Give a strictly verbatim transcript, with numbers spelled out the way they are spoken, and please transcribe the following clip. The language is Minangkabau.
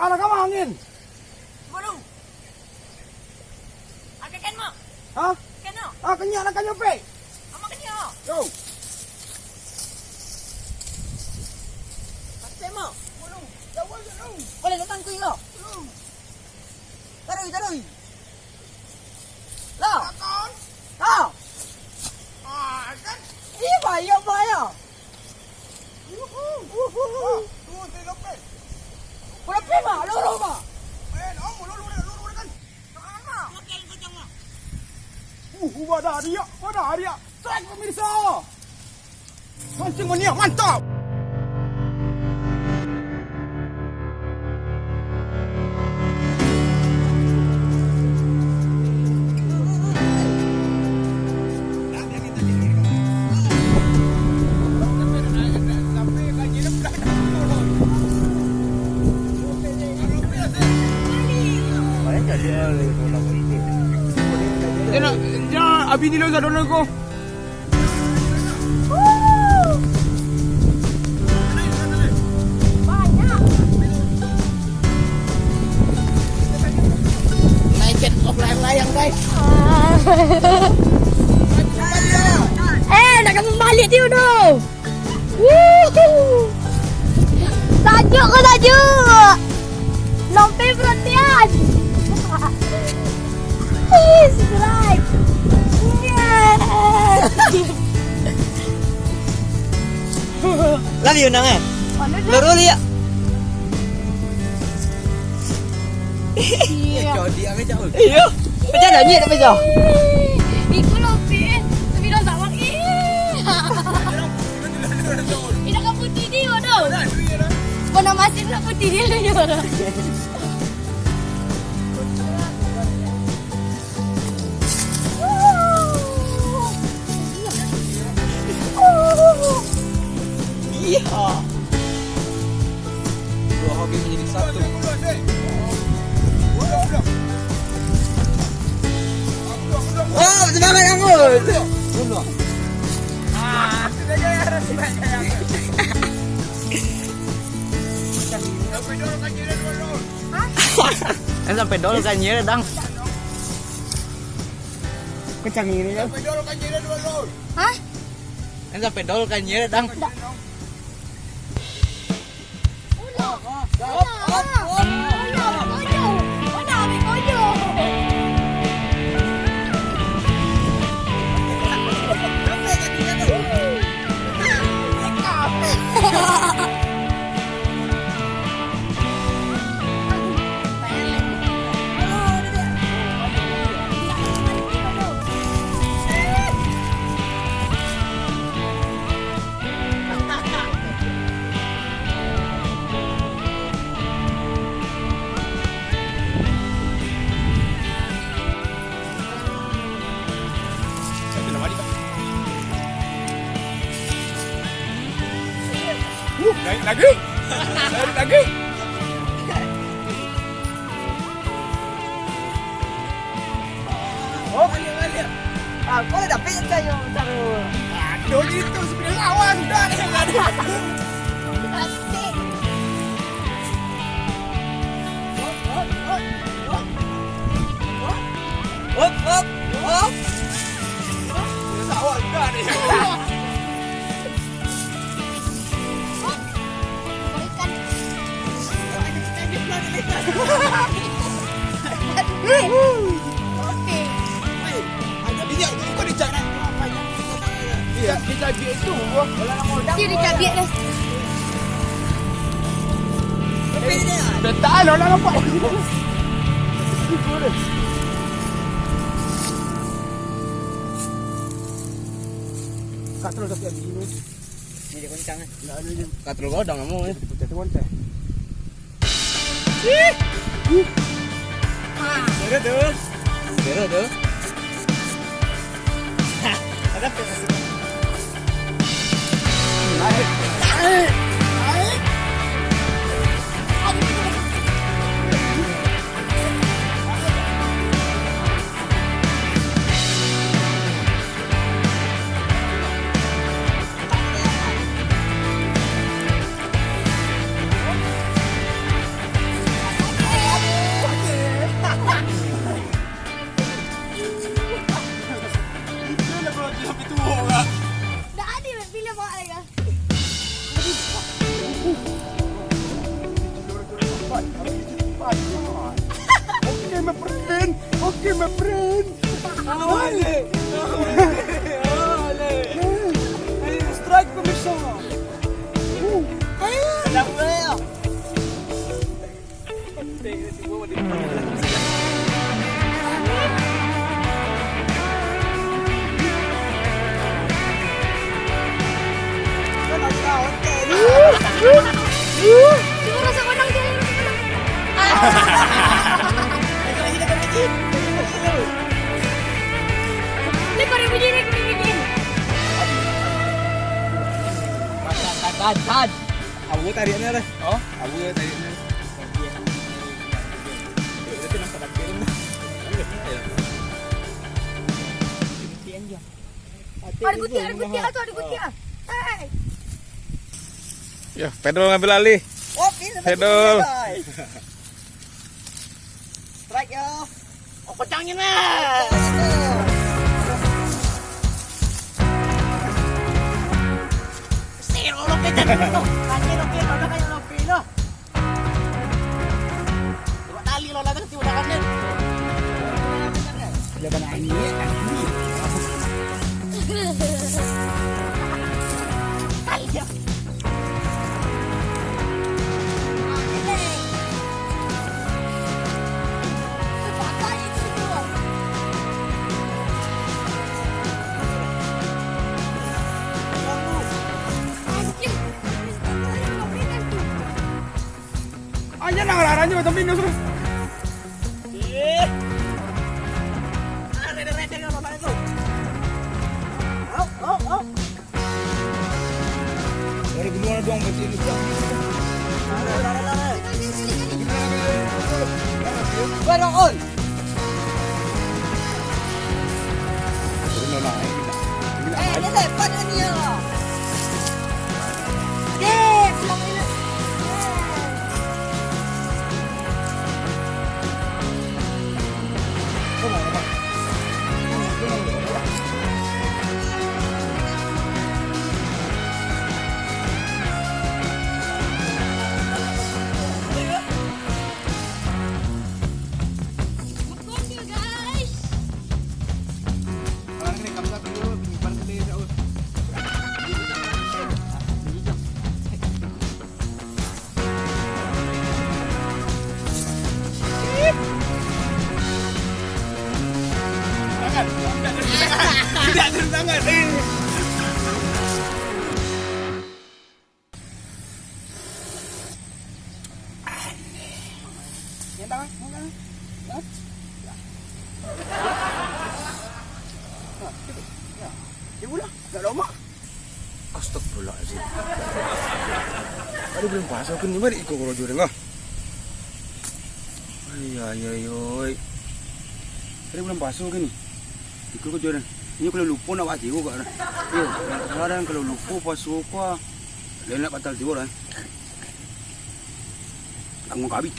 Alah, kama angin? Bulu. Agak kan, Mak? Hah? Kan, Mak? Ah, kanyak lah, kanyak, Pek. Amak kanyak. Yo. Pek, Mak. Bulu. Jauh, jauh. Boleh datang tu, yo. Bulu. Taruh, taruh. Lah. Makan. Lah. Ah, kan? Ih, bahaya, bahaya. Uhu. Uhu. Ah, tu, tu, lapeh. Lapeh, Mak. Lurus, Mak. Eh, lurus, lurus, lurus, lurus, kan? Makan, Mak. Makan kacang, Mak. Uh, uh, badak dia, badak dia. Strike, pemirsa. Mancing mania, mantap! Jangan, jangan, abih ni lo sadonyo ko. Banyak. Naik jet kok layang-layang, guys. Eh, nak kami balik dia tu. Wuhu. Tajuk ko tajuk. Lompe perhatian. Ih, strike. Yes. Lah, Liu nang, eh? Mana dia? Loro liak. Iya. Codiak kecak, oi. Iya. Pecah dah, nyet dah pecah. Ih, iko lompe. Tapi dah sawak. Ih. Ih, dah ka putih dia tu. Kau nak masin nak putih dia tu. Iya. Dua hobi menjadi satu. Wah, semangat, Anggun. Kan sampai dol kan, ya, dang. Kencang ini, ya. Hah? Kan sampai dol kan, ya, dang. Ndak. Ulah. Ulah. Ulah, ambil koyo. Ulah, ambil koyo. Uh, naik lagi. Naik lagi. Oh, baliak, baliak. Ah, kau dah dapet cahaya utara. Aduh, itu sebenarnya lawan dah ni. Hop, hop, hop. Hop, hop, hop. Lawan dah ni. Oke. Iya, di cabiak itu. Dia di cabiak deh. Dah tak ada orang nampak. Kat terus tapi abis ini. Ni dia kencang, eh. Nak ada je. Kat terus kau dah ngamuk, eh. Pecah tu, pecah. Ih. Ih. Ha. Ada tu. Ada tu. Ada tu. Naik. Naik. Naik. Give me friend. Awale. Awale. Awale. Hey, strike permission. Ayo. Tenang dulu ya. Suruh rasa kodang, suruh rasa kodang. Ni korek biji, ni korek biji. Tahan, tahan, tahan. Abu tarik ni lah. Oh? Abu tarik ni. Ada kutiak, ada kutiak tu, ada kutiak. Hei. Ya, Pedro ngambil alih. Pedro. Strike yo. Oh, pecahnya nah. Sir, oh, lo pecah dulu. Kasih lo pecah, lo kayak lo pecah. Buat tali lo lah, tadi udah kan. Dia kan angin, angin. Tali dia. Aja nang raranya macam pinus tu. Ih. Rede-rede nang bapak tu. Au, au, au. Dari gunung ada doang berarti itu. Lari, lari, lari. Barang on. Eh, dia lepas ni ya. Eh, pulang ni. Tidak turun tangan. Yang tangan, yang tangan. Ya. Ya. Ya. Ya. Dia pula. Tak ada omak. Astagfirullahaladzim. Tadi bulan puasa kan ni balik iko korojo dengah. Ai, ai, ai, oi. Tadi bulan puasa kan ni. Iko korojo dengah. Ini kalau lupa nak buat tiru kat orang. Yo, kadang kalau lupa puasa kau, dia nak batal tiru lah. Tanggung kabi.